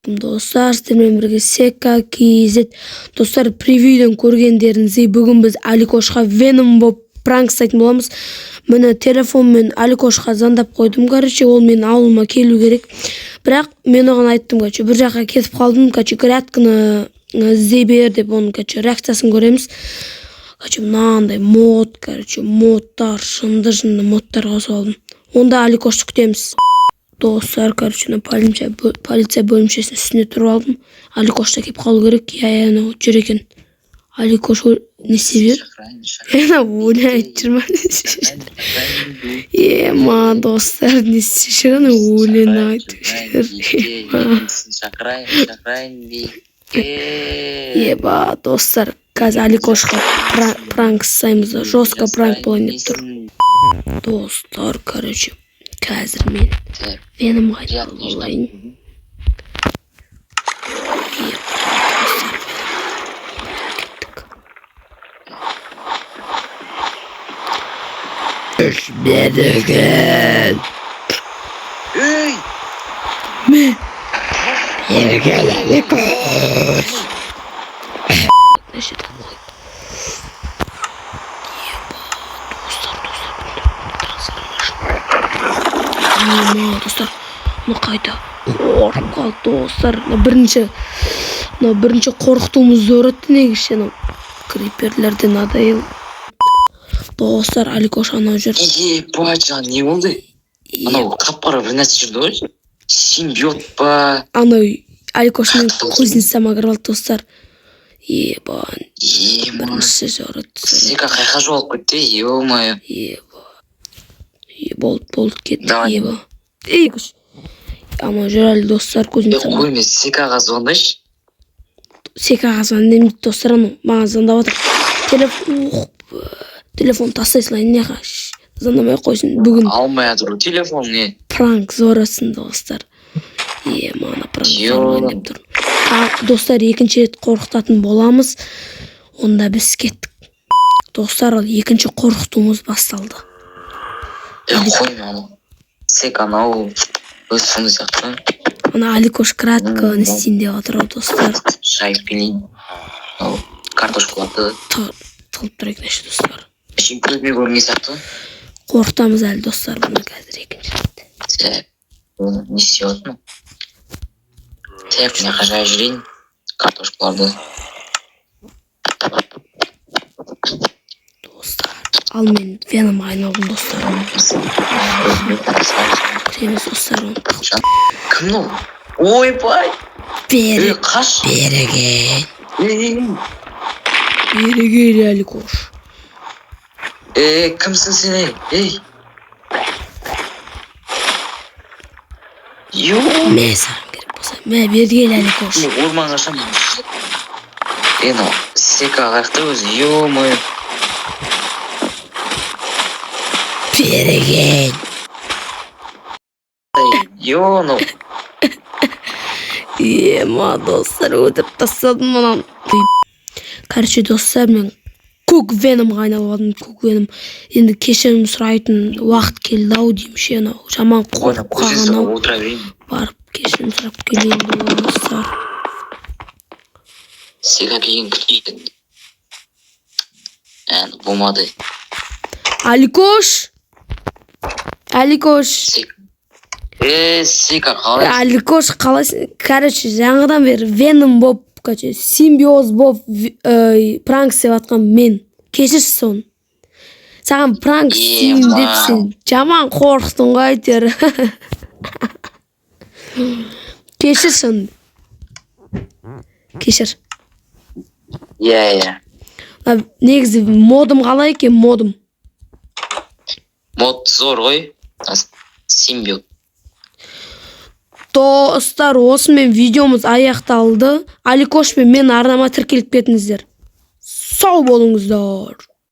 Достар, сіздермен бірге Сека KZ. Достар, превьюден көргендеріңіздей, бүгін біз Аликошқа Веном болып пранк жасайтын боламыз. Міне, телефонмен Аликошқа звондап қойдым, короче, ол менің ауылыма келу керек. Бірақ мен оған айттым, короче, бір жаққа кетіп қалдым, короче, грядканы іздей бер деп, оның, короче, реакциясын көреміз. Короче, мынандай мод, короче, модтар, жынды жынды модтар қосып алдым. Онда Аликошты күтеміз. Достар, короче, мына полиция бөлімшесінің үстінде тұрып алдым. Аликош та келіп қалу керек. Иә, иә, анау жүр екен. Аликош не істеп жүр? Ана өлең айтып жүр ма? Ема, достар, не істеп жүр? Ана өлең айтып жүр. Ема. Шақырайын, шақырайын биікке. Еба, достар, қазір Аликошқа пранк жасаймыз да, жестко пранк болайын деп тұр. Достар, короче, қазір мен Веномға айналып алайын. Достар, кеттік. Бері кел. Ей! Ме. Бері кел, Аликош. Мына жерде қой. Еба, достар, достар, трансформашн. Ема, достар, мына қайта қорқып қалды, достар. Мына бірінші қорқытуымыз зор өтті негізі, анау криперлерден надоел. Достар, Аликош анау жүр. Ебать, жаңа не болды? Анау қап-қара бір нәрсе жүрді ғой. Симбиот па? Анау Аликош менің кузницама кіріп алды, достар. Еба, Ема. бірінші зор өтті. Зор өтті. Сека қайқа жоғалып кетті, ё-моё. Еба. Е, болды, болды, кетті. Давай. Еба. Ей, ана жүр әлі, достар, Е, кузницама. қой, мен Секаға звондайыншы. Секаға звондаймын дейді, достар, анау маған звондап жатыр. Телефон, ух, телефон тастай салайын, неға звондамай ақ қойсын. Бүгін Алмай жатыр ғой телефон не. пранк зор өтсін, достар. Е, мана пранк зор болайын Ё. деп тұр. Достар, екінші рет қорқытатын боламыз. Онда біз кеттік. Достар, ал екінші қорқытуымыз басталды. Е, қой, мен анау. Сека анау өз сондай сияқты. Ана Аликош кратко не істейін деп жатыр ғой, достар. Шайып келейін. Анау картошкаларды. Тығылып тұр екен еще, достар. Әшейін көзіме көрінген сияқты. Қорқытамыз әлі, достар, бұны қазір екінші рет. Так, оны не істеп жатырмын? Так, мына жаққа жайып жіберейін картошкаларды. Достар, ал мен Веномға айналдым, достар. Кіреміз, достар, оны тығып. Кім мынау? Ойбай! Бері, Ей, қаш! бері кел. Ей, Бері кел, Аликош. ей, кімсің сен, ей? Ей! Ё! Мә, саған керек болса. Мә, бері кел, Аликош. Мен орманға қашамын. Ей, мынау Сека қаяқта өзі? Ё-моё! Бері кел. Ё, мынау. Ема, достар, өлтіріп тастадым мынаны. Короче, достар, мен көк Веномға айналып алдым, көк Веном. Енді кешірім сұрайтын уақыт келді ау деймін ше, анау жаман қорқып қалған ау. Отыра берейін. Барып кешірім сұрап келейін, достар. Сека келген күтейін. Әні болмады. Аликош! Аликош! Сека. Е, Сека қалай? Аликош, қалайсың? Короче, жаңадан бері Веном болып, короче, симбиоз болып пранк істеп жатқан мен. Кешірші соны. Саған пранк істеймін деп Ема. сен жаман қорықтың ғой әйтеуір. Кешір соны. Кешір. Иә, иә. А, негізі модым қалай екен, модым? Мод зор ғой. Симбиот. Достар, осымен видеомыз аяқталды. Аликош пен мен арнама тіркеліп кетіңіздер. Сау болыңыздар.